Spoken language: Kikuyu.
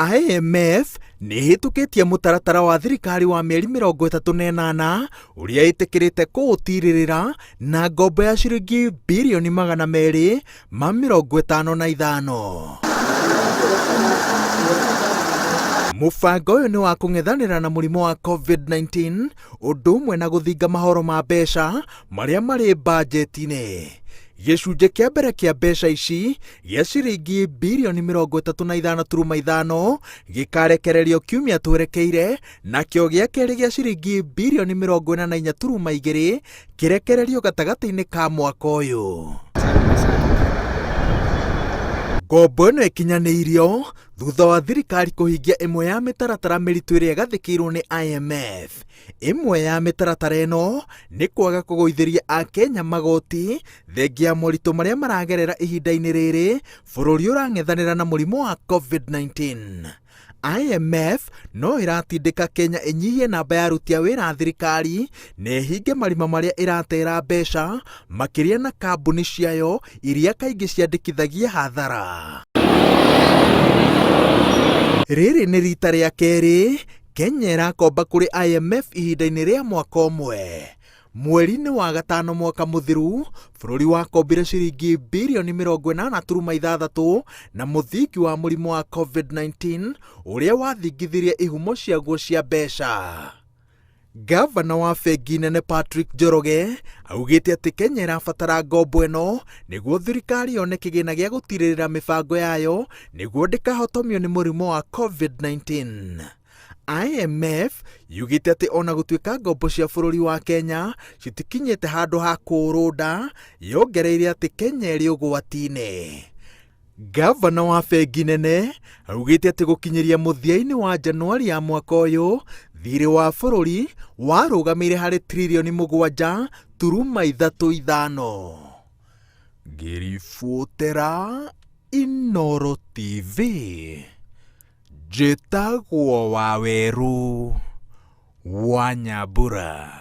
IMF nĩ ĩhĩtũkĩtie mũtaratara wa thirikari wa mĩeri 38 ũrĩa ĩtĩkĩrĩte kũũtirĩrĩra na ngombo ya ciringi birioni 255. Mũbango ũyũ nĩ wa kũng'ethanĩra na mũrimũ wa COVID-19 ũndũ ũmwe na gũthinga mahoro ma mbeca marĩa marĩ mbanjeti-inĩ. Gĩcunjĩ kĩa mbere kĩa mbeca ici gĩa ciringi birioni 35.5 gĩkarekererio kiumia twerekeire, nakĩo gĩa kerĩ gĩa ciringi birioni 44.2 kĩrekererio gatagatĩ-inĩ ka mwaka ũyũ. Ngombo ĩno ĩkinyanĩirio thutha wa thirikari kũhingia ĩmwe ya mĩtaratara mĩritũ ĩrĩa ĩgathĩkĩirwo nĩ IMF. Ĩmwe ya mĩtaratara ĩno nĩ kwaga kũgũithĩria Akenya magoti thengia ya moritũ marĩa maragerera ihinda-inĩ rĩrĩ bũrũri ũrang'ethanĩra na mũrimũ wa COVID-19. IMF no ĩratindĩka Kenya ĩnyihie namba ya aruti a wĩra a thirikari na ĩhinge marima marĩa ĩratera mbeca makĩria na kambuni ciayo iria kaingĩ ciandĩkithagia hathara. Rĩrĩ nĩ rita rĩa kerĩ Kenya ĩrakomba kũrĩ IMF ihinda-inĩ rĩa mwaka ũmwe. Mweri-inĩ wa gatano mwaka mũthiru, bũrũri wakombire ciringi birioni 80.6 na mũthingi wa mũrimũ wa COVID-19 ũrĩa wathingithirie ihumo ciaguo cia mbeca. Ngavana wa bengi nene Patrick Njoroge augĩte atĩ Kenya ĩrabatara ngombo ĩno nĩguo thirikari yone kĩgĩna gĩa gũtirĩrĩra mĩbango yayo nĩguo ndĩkahotomio nĩ mũrimũ wa COVID-19. IMF yugĩte atĩ ona gũtuĩka ngombo cia bũrũri wa Kenya citikinyĩte handũ ha kũũrũnda, yongereire atĩ Kenya ĩrĩ ũgwati-inĩ. Ngavana wa bengi nene augĩte atĩ gũkinyĩria mũthia-inĩ wa Janũarĩ ya mwaka ũyũ, thirĩ wa bũrũri warũgamĩire harĩ tririoni 7.35. Ngĩribotera Inooro TV, njĩtagwo Wawerũ wa Nyambura.